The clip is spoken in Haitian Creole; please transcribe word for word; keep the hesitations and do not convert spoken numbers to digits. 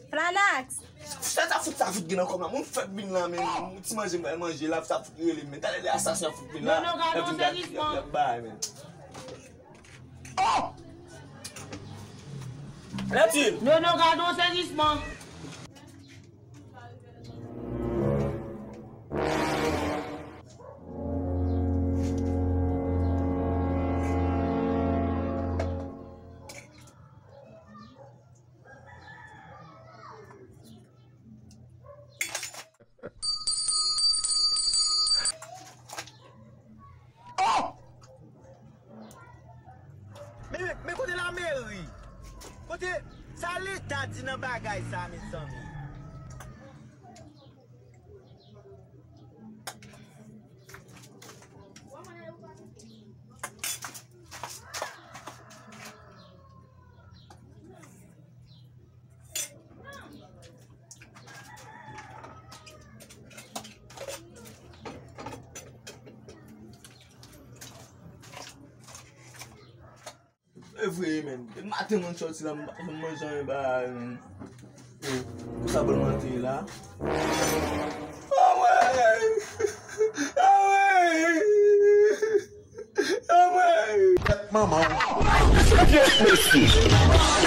Flanax! Sa, sa fout, sa fout gen nan kò m la. Moun fèk vin la, men. Ti manje m pral manje la, sa fout rele, men. Talè lè asasen an fout vin la. Nono, gade yon sezisman. Y ap bay, men. Oh! Reptil! Nono, gade yon sezisman. Oh! Men, men kote lameri? Kote sa leta di nan bagay sa, mezanmi? E vre, men. Depi maten mwen sòti la, m pa janm manje anyen ba, men. Konsa bon mwen te la. Anmwey! Anmwey! Anmwey! Tèt manman w. Mesye!